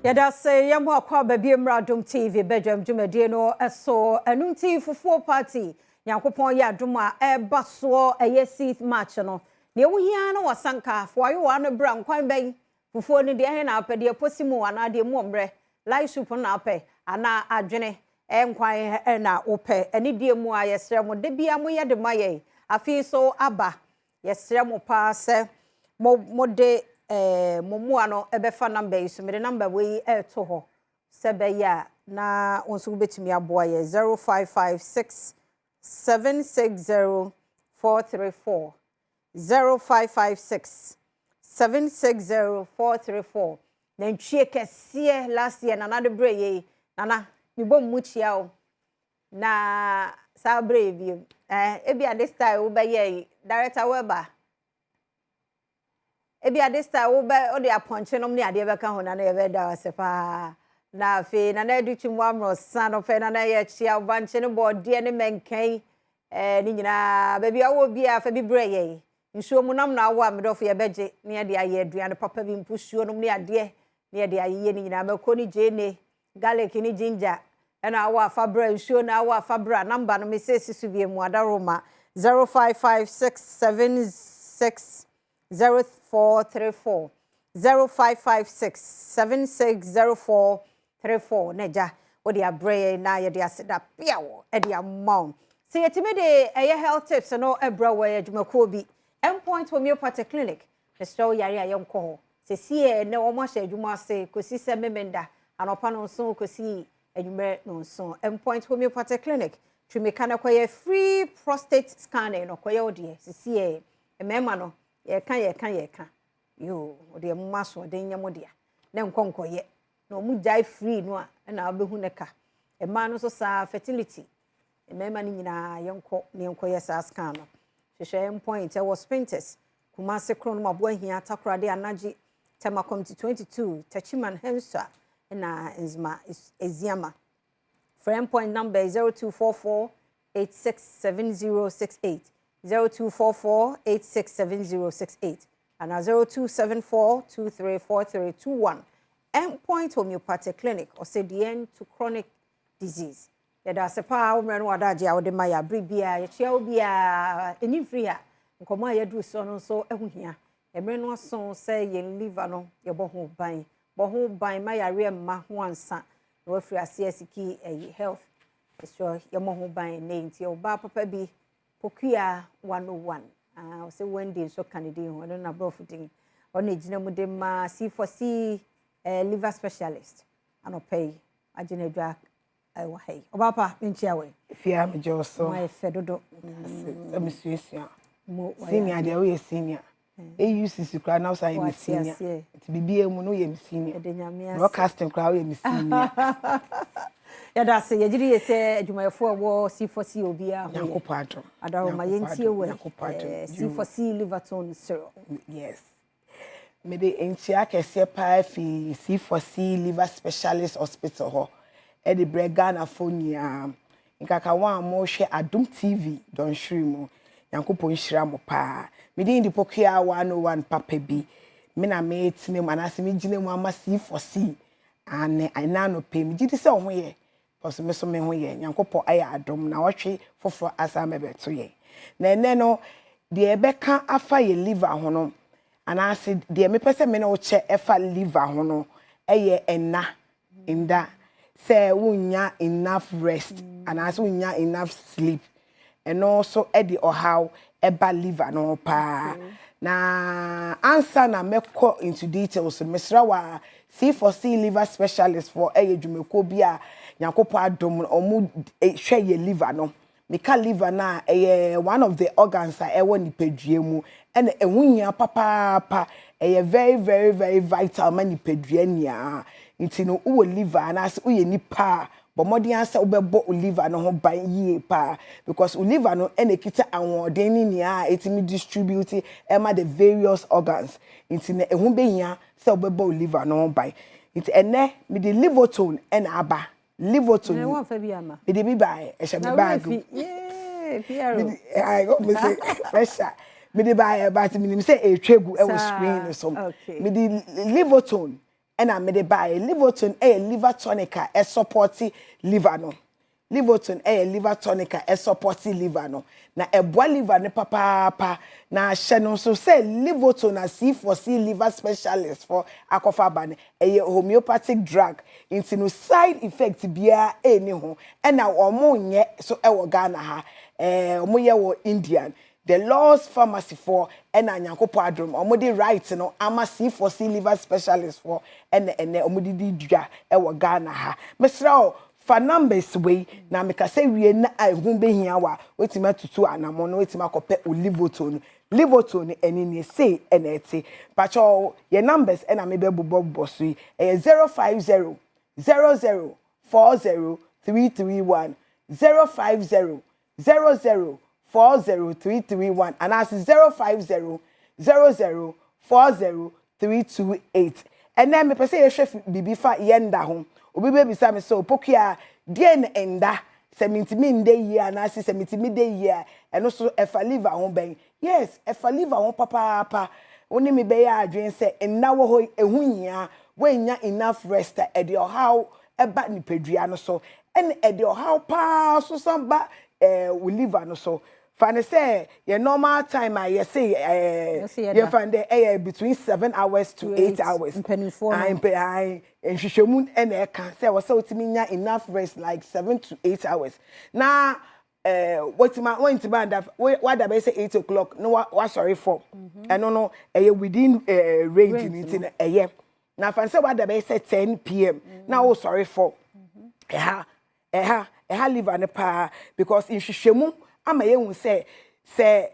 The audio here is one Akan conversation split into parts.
Yɛda ase yɛn mo akɔ aba bi mmra Adom TV badwam dwumadie no so. Ɛno nti fufuo party Nyankopɔn yɛ adom a ɛba soɔ ɛyɛ 6th March no. Deɛ wohia no wasanka fo ayowa no bra nkwan bɛn fufuo no deɛ he na apɛ deɛ posi mu anaa deɛ mu ɔmmerɛ light soup no na apɛ anaa adwene nkwan na wopɛ. Ɛne deɛ mu a yɛsrɛ mo da bia moyɛ de ma yɛn afei so aba. Yɛsrɛ mo paa sɛ mo mode mo mmoa no ɛbɛfa number yi so. Mede number wei ɛɛto hɔ sɛ bɛyɛ a na wo nso wobɛtumi aboa yɛ 0556 760 434, 0556 760 434. Nantwie kɛseɛ last year Nana de brɛ yei. Nana, mebɔ mu kyia wo na saa berɛ yi bio ebia this time wobɛyɛ Director Weber, ebia this time wobɛ wode apɔnkye nom ne adeɛ bɛka ho. Nana, yɛbɛda wo ase paa. Na afei Nana adu twim amorɔ sa no fɛ. Nana, yɛkyia wo. Bankye ne bɔɔdeɛ ne mɛnkɛn ne nyinaa, baabi a wowɔ biara fa bi brɛ yɛn. Nsuo mu nam na awɔ a medɔfo yɛbɛgye ne yɛde ayɛ aduane papa bi, mpusuo nom ne adeɛ ne yɛde ayeyɛ ne nyinaa, mako ne gyeene, garlic ne ginger ɛna awɔ afa brɛ nsuo na awɔ afa brɛ. Number no mesɛ si so bie mu adaroma 0556 760434, 0556760434. Na gya wode abrɛ yɛn na yɛde aseda piaw ɛde ama wo sɛ yɛtumi de ɛyɛ health tips no ɛbrɛ wɔ yɛ adwumakuo bi, Endpoint Homeopathy Clinic. Mesrɛ wo, yare a yɛnkɔ hɔ sɛsi ɛ nɛ wɔn ahyɛ adwuma ase kɔsi sɛ memenda anɔpa no nso kɔsi anwummerɛ no nso. Endpoint Homeopathy Clinic, twimika no kɔyɛ free prostate scanning no, kɔyɛ wo deɛ sisi ɛ. Mmarima no, yɛka yɛka yɛka yoo, wɔde ɛmo asoɔden nyɛ mo dea na nkɔ nkɔyɛ na wɔn gyae free no a ɛna wobɛhu ne ka. Mmaa no nso saa, fertility, mmarima no nyinaa yɛnkɔ ne yɛnkɔyɛ saa scan no. Hwehwɛ Endpoint ɛwɔ Spintex, Kumase, Kronom, Aboahia, Takoradi, Anagye, Tema Community 22, Techiman, Hansua ɛna Nzema Eziama. Frɛ Endpoint number 0244 867068, 0244 867068 ana 0274 234321. Endpoint Homeopathic Clinic, ɔsɛ the end to chronic disease. Yɛda ase paa wo mmerɛ no wadagye a wode ma yɛ abere biara. Yɛkyia wo biara ɛni mfiri ha. Nkɔmmɔ a yɛduru soɔ no nso ho hia. Mmerɛ no aso sɛ yɛn liver no yɛbɔ ho ban, bɔ ho ban ma yareɛ mma ho ansa na wafiri aseɛ seek ɛyi health. Ɛsɛ yɛmmɔ ho ban ne nti ɔbaa papa bi, Pokua 101, ɔsɛ Wendy nso ka ne din ho. Ɛno na borɔfo din ɔno gyina mu de ma C4C liver specialist. Anɔpɛ yi agye no adwa ɛwɔ ha yi. Ɔbaa pa, menkyia wɔ. Fia, megye wo so. Ayɛ fɛ dodo. Sɛ mesuasua senior deɛ, woyɛ senior AUCC koraa na wosan yɛ me senior, nti biribiara mu no woyɛ me senior. Broadcasting koraa woyɛ me senior. Yɛda ase. Yɛgye di yɛ sɛ adwumayɛfoɔ a ɛwɔ C4C obiara ho yɛ. Nyankopɔn adom. Adaroma, yɛntie wɔ C4C Liverton syrup. Yes, mede nkyia kɛseɛ paa fi C4C Liver Specialist Hospital hɔ ɛde brɛ Ghanafoɔ nyinaa, nkaka wɔn a wɔrehwɛ Adom TV dɔnhwere mu. Nyankopɔn nhyira mo paa. Mede ndi Pokua 101 papa bi, me na metena mu anaasɛ megyina mu ama C4C ane. Ɛna anɔpɛ megye di sɛ wo ho yɛ because me so me ho yɛ. Nyankopɔn ayɛ adom na ɔtwe foforɔ asan bɛbɛto yɛn. Na ɛnɛ no deɛ ɛbɛka afa yɛ liver ho no, anaasɛ deɛ mepɛ sɛ me ne wo kyɛ ɛfa liver ho no, ɛyɛ ɛna nda sɛ wonya enough rest anaasɛ wonya enough sleep. Ɛno nso ɛde ɔhaw ɛba liver no ho paa. Na ansa na mɛkɔ into details no, mesrɛ wa, C4C Liver Specialist for ɛyɛ dwumakuo bi a Nyankopɔn adom no ɔmo hwɛ yɛ liver no. Meka liver no a, ɛyɛ one of the organs a ɛwɔ nipadua mu ɛna ɛho hia papaapa. Ɛyɛ very very very vital ma nipadua nyinaa. Nti no wowɔ liver anaasɛ woyɛ nipa a, bɔ mmɔden asɛ wobɛbɔ wo liver no ho ban yie paa because wo liver no ɛna ekita ahoɔden ne nea a ɛtumi distribute ɛma the various organs. Nti na ɛho bɛhia sɛ wobɛbɔ wo liver no ho ban. Nti ɛnɛ mede Livotone ɛna aba. Livotone. Wɔmfa bi ama. Mede bi ba, ɛhyɛ me bag mu. Mese pressure mede ba, but menim sɛ ɛtwa gu ɛwɔ screen no so. Mede Livotone. Ɛna mede baeɛ. Livoton yɛ liver tonic a ɛsupporte liver no. Livoton yɛ liver tonic a ɛsupporte liver no, na ɛboa liver no papaapa. Na hyɛ no nso sɛ Livoton a C4C liver specialist foɔ akɔfa aba no, ɛyɛ homeopathic drug, nti no side effect biara ɛnni ho. Ɛna wɔn nyɛ so ɛwɔ Ghana ha, wɔn yɛ wɔ Indian. The Lord's Pharmacy foɔ ɛna Nyankopɔn adom wɔn de right no ama C4C liver specialist foɔ, ɛna ɛnɛ wɔn de di dwa ɛwɔ Ghana ha. Mesrɛ wo, fa numbers wei na mekasa wie na ɛho behia wa, wetumi atutu anamɔ no, wetumi akɔpɛ o Livoton no. Livoton no ɛne nie sei ɛna ɛte. Pakyɛw, yɛ numbers ɛna mebɛbobɔ bobɔ so yi, ɛyɛ 0500040331, 0500040331 anaasɛ 0500040328. Ɛnɛ mepɛ sɛ yɛhwɛ biribi fa yɛn da ho. Obi bɛbisa me sɛ, "Opokuya, deɛ na ɛnda sɛ mintimi nda yie anaasɛ sɛ mintimi da yie a, ɛno so ɛfa liver ho bɛn?" Yes, ɛfa liver ho papaapa. Wo ne me bɛyɛ adwene sɛ nna wɔ hɔ, ɛho nyia. Woanya enough rest a, ɛde ɔhaw ɛba nipadua no so, ɛna ɛde ɔhaw paa so san ba wo liver no so. Fa ne sɛ yɛ normal time a yɛse yɛfa no dɛ ɛyɛ between 7 hours to 8 hours. Mpanimfoɔ no. Ayi, mpe ayi, nhwehwɛmu ɛna ɛka sɛ wɔ sɛ wotumi nya enough rest like 7 to 8 hours. Na wɔtumi wɔntumi anda, wada bɛyɛ sɛ 8 o'clock na wasɔre 4, ɛno no ɛyɛ within range no, nti no ɛyɛ. Na fa ne sɛ wada bɛyɛ sɛ 10 p.m. na wosɔre 4, ɛha liver no paa, because nhwehwɛmu ama yɛhu sɛ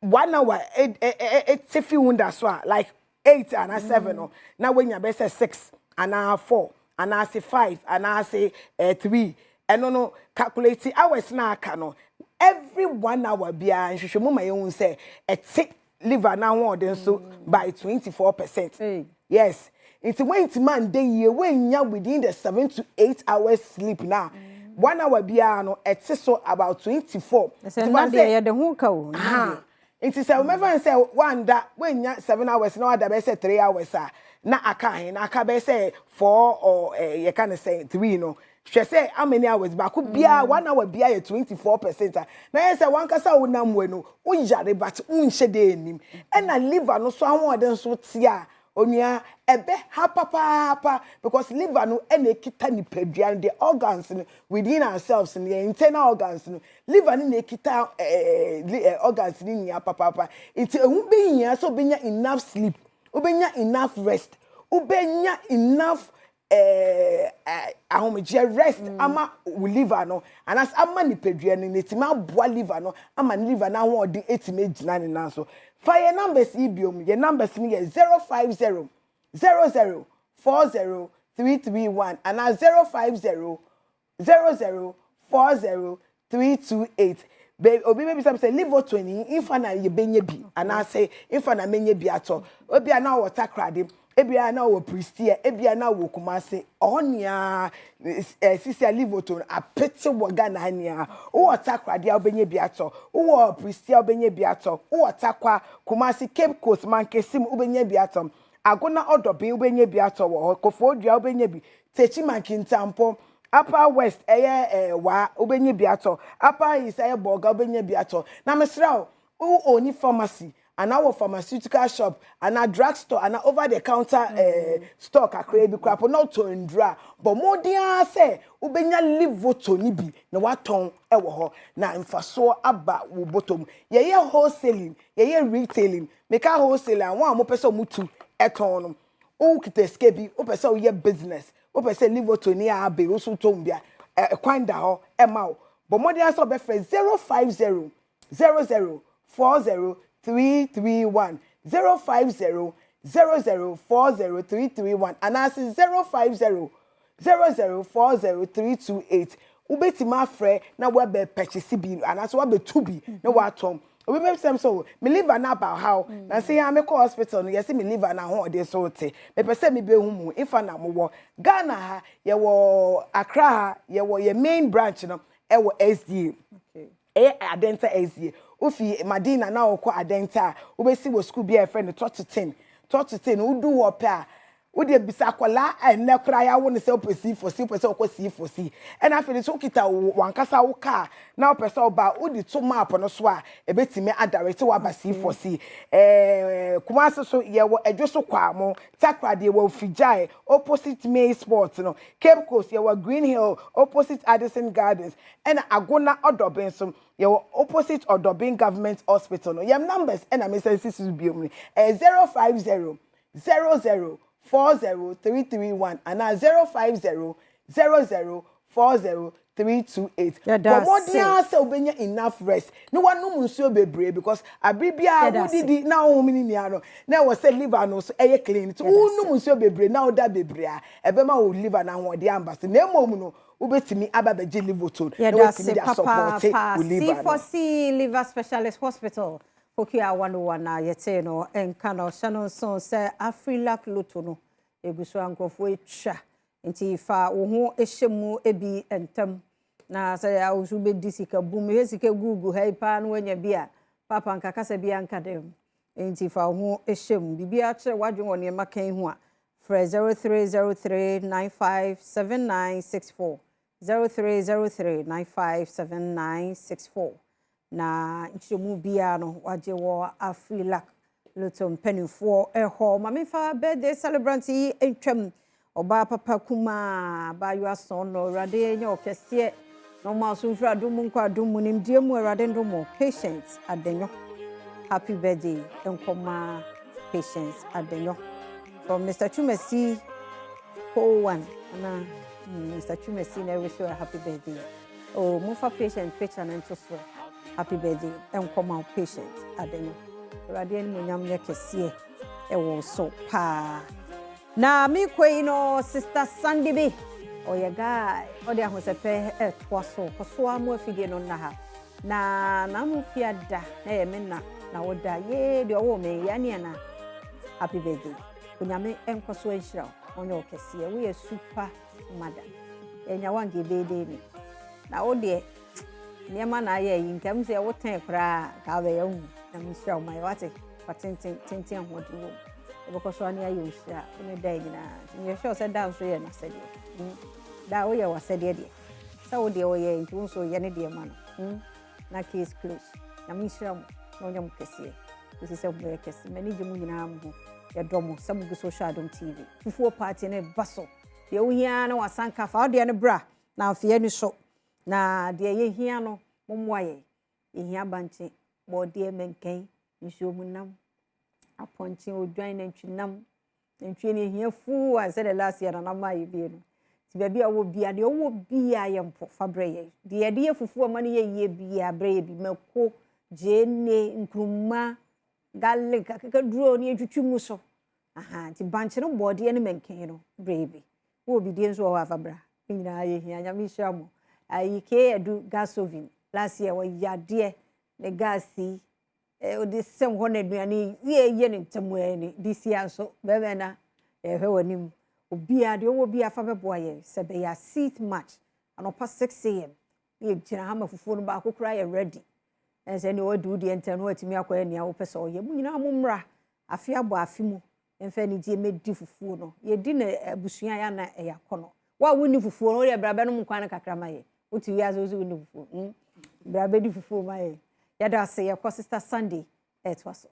1 hour ete fi wo da so a, like 8 anaa 7 no, na woanya bɛyɛ sɛ 6 anaa 4 anaasɛ 5 anaasɛ 3. Ɛno no, calculate hours na aka no. Every 1 hour biara, nhwehwɛmu ma yɛhu sɛ ɛte liver n'ahoɔden so by 24%. Hey. Yes, nti wɔntumi anda yie, wɔnya within the 7 to 8 hours sleep na 1 hour biara no, ɛte so about 24. Sɛ nna deɛ, yɛde ho ka o. Aha. Nti sɛ wɔmɛfa n sɛ wanda, wɔnya 7 hours na wada bɛyɛ sɛ 3 hours a, na aka ahen? Na aka bɛyɛ sɛ 4 or yɛka ne sɛ 3 no. Hwɛ sɛ how many hours baako biara, 1 hour biara yɛ 24% a, na yɛ sɛ wankasa wo nam wɔ no, woyare but wonhyɛ de anim. Ɛna liver no so ahoɔden so te a, onua, ɛbɛ ha papaapa, because liver no ɛna ekita nipadua no, the organs no within ourselves no, yɛn internal organs no, liver no na ekita organs no nyinaa papaapa. Nti ehu bɛnyia sɛ obɛnya enough sleep, obɛnya enough rest, obɛnya enough ɛɛ ahomegyeɛ, rest ama wo liver no anaasɛ ama nipadua no, na etimi aboa liver no ama ne liver no ahoɔden etimi egyina ne nan so. Fa yɛn numbers yi biom. Yɛn numbers no yɛ 0500040331 anaa 0500040328. Obi bɛbi sɛ Livoton yi, nfa na yɛbɛnya bi anaasɛ nfa na mɛnya bi atɔ? Obi a na ɔwɔ Takoradi, ebi a na ɔwɔ Prestea, ebi a na ɔwɔ Kumase, ɔhɔ nea sisi a Livoton apete wɔ Ghana ha nea wowɔ Takoradi a, wobɛnya bi atɔ. Wowɔ Prestea a, wobɛnya bi atɔ. Wowɔ Tarkwa, Kumase, Cape Coast, Mankesim, wobɛnya bi atɔ. Agona Ɔdɔbɛn, wobɛnya bi atɔ wɔ hɔ. Koforidua, wobɛnya bi. Techiman Kintampo, Upper West ɛyɛ Waa, wobɛnya bi atɔ. Upper East ɛyɛ Bɔga, wobɛnya bi atɔ. Na mesrɛ wo, wo oni pharmacy anaa wɔ pharmaceutical shop anaa drug store anaa over the counter store kakra bi koraa po na wotɔ nduro a, bɔ mmɔden ara sɛ wobɛnya Livoton ni bi na watɔn wɔ hɔ na mfasoɔ aba wo bɔtɔ mu. Yɛyɛ wholesaling, yɛyɛ retailing. Meka wholesaling a, wɔn a wɔpɛ sɛ wɔtu ɛtɔn no, wokita sika bi, wopɛ sɛ woyɛ business, wopɛ sɛ Livoton ni a abe wo so tɔn bi a, ɛkwan da hɔ ɛma wo. Bɔ mmɔden ara sɛ wɔbɛfrɛ 0500040331, 0500040331 anaasɛ 0500040328. Wobɛtumi afrɛ na woabɛ purchase bi anaasɛ woabɛtu bi na woatɔn. Obi bɛsɛm sɛ me liver no aba haw na sɛ yɛn a mekɔ hospital no, yɛsɛ me liver no ahoɔden so te, mepɛ sɛ mebɛhu mu ifa na mowɔ Ghana ha. Yɛwɔ Accra ha, yɛwɔ yɛ main branch no ɛwɔ SDA, ɛyɛ Adenta SDA. Wofi Madina na wɔkɔ Adenta a, wobɛsi wɔ school bi a yɛfrɛ no Tɔtoten. Tɔtoten, wodu hɔ pɛ a Wode bisa akwadaa a ɛnnɛ koraa yɛawo no sɛ wopɛ C4C, wopɛ sɛ wokɔ C4C. Ɛna afei nso wokita wankasa wo car na wopɛ sɛ woba a, wode to map no so a, ɛbɛtumi adirect woaba C4C. Kumasi so yɛwɔ Adwo so Kwamo, Takoradi yɛwɔ Figyae, opposite May Sport no, Cape Coast yɛwɔ Green Hill, opposite Addison Gardens, ɛna Agona Ɔdɔben nso yɛwɔ opposite Ɔdɔben Government Hospital no. Yɛn numbers ɛna mesan si so biom no, ɛyɛ 050 00 40 331 anaa 050 00 40 328. Yɛda Bɔ mmɔden ase. ara sɛ wobɛnya enough rest na woanom nsuo bebree because abere biara Yɛda ase. wodidi na wohome ne nia no na ɛwɔ sɛ liver no so ɛyɛ clean. Nti Yɛda ase. wonom nsuo bebree na woda bebree a, ɛbɛma wo liver no ahoɔden amba so. Na mmom no, wobɛtumi aba abɛgye Livotone na Yɛda woatumi ase de asupporte papaapa. wo liver no. C4C Liver Specialist Hospital, Pokia 101 na yɛtee no nka no. Ɔhyɛ no nso sɛ Afrilac Lotto no egu so a nkurɔfoɔ atwa, nti fa wo ho hyɛ mu bi ntɛm na sɛ wo nso wobɛdi sika bum, hwɛ sika gugu ha yi paa na woanya bi a, papa nka kasa bi anka dɛm. Nti fa wo ho hyɛ mu. Biribiara kyerɛ w'adwene wɔ nneɛma kan ho a, frɛ 0303957964, 0303957964 na nkyerɛmu biara no wagye wɔ Afrilac Lotto mpanimfoɔ ɛhɔ. Ma memfa birthday celebrant yi ntwam, ɔbaa papa kumaa abaayewa sɔn no. Awurade nyɛ ɔkɛseɛ na ɔma so mfiri adom mu nkɔ adom mu, nimdeɛ mu. Awurade ndom Patience Adenyo. Happy birthday nkɔma Patience Adenyo from Mr. Chumasi Kowan ana Mr. Chumasi na wish you a happy birthday. Oh, momfa Patient picture no nto so. Happy birthday nkɔma Patient Adenyo. Awurade animuonyam nyɛ kɛseɛ ɛwɔ so paa. Na mekɔ yi no, Sister Sandy bi ɔyɛ guy, ɔde ahosɛpɛ ɛtoa so kɔsoa mu afidie no nna ha na n'ano fia da na ɛyɛ me na na wɔda yee deɛ ɔwɔ me yɛ ne ana. Happy birthday, Onyame nkɔ so ahyira wo, ɔnyɛ wo kɛseɛ. Woyɛ super mother, ɛnya wanka ebɛɛdɛ ni na wo deɛ nneɛma na ayɛ yi nkam sɛ wotɛn koraa ka wobɛyɛ hu. Na mehyira wo ma yɛ wate fa tenten tenten ahoɔden wɔ mu, ɛbɛkɔ so ane ayɛ nhyira wo ne da nyinaa. Nti meyɛ sure sɛ da nso yɛ n'asɛdeɛ. Da woyɛ w'asɛdeɛ deɛ sɛ wo deɛ wɔyɛ, nti wo nso yɛ ne deɛ ma no na case close. Na menhyira mo na ɔnyɛ mo kɛseɛ ɛsi sɛ moyɛ kɛse. M'ani gye mo nyinaa mo ho. Yɛdɔ mo sɛ mogu so hwɛ Adom TV. Fufuo party ne ba so deɛ wohia na wasanka fa wodeɛ no bra na afei ani so na deɛ yɛhia no, mommoa yɛn. Yɛhia bankye, bɔɔdeɛ, mɛnkɛn, nsuo mu nam, apɔnkye, odwan, nantwinam, nantwie no yɛhia fuu a sɛdeɛ last year nanam a yɛbie no. Nti baabi a wɔ bia deɛ ɔwɔ bia yɛ mpo fa brɛ yɛn. Deɛ yɛde yɛ fufuo ama no yɛ yie bia, brɛ yɛ bi: mako, gyeene, nkuruma, garlic, akekaduro ne yɛtwitwi mu so aha. Nti bankye no, bɔɔdeɛ ne mɛnkɛn no, brɛ yɛ bi. Wowɔ bidie nso wɔ hɔ afa bra. Ne nyinaa yɛhia. Nyame hyira mo. Ayi ke adu gas oven, last year wɔyɛ adeɛ ne gas yi ɔde sɛm hɔ na aduane yie yɛ ne ntɛm ani. This year nso bɛrɛ na yɛhwɛ w'anim. Obiara deɛ ɔwɔ biara fa bɛboa yɛn sɛ bɛyɛ a seat match anɔpa 6 a.m. ne yɛgyina ha ma fufuo no baako koraa yɛ ready. Ɛsɛ nea wadi wo deɛ ntɛm no watumi akɔyɛ nea wopɛ sɛ ɔyɛ. Mu nyinaa mo mmra, afe abɔ afe mu mfa anigye mɛdi fufuo no. Yɛdi no abusua yɛ ana ɛyɛ akɔnɔ. Wo a wonni fufuo no, wodeɛ bra bɛnom nkwan no kakra ma yɛ. Wote wiase wo sɛ wonni fufuo, Bra bɛdi fufuo ma yɛ. Yɛda ase. Yɛkɔ Sister Sunday ɛtoa so.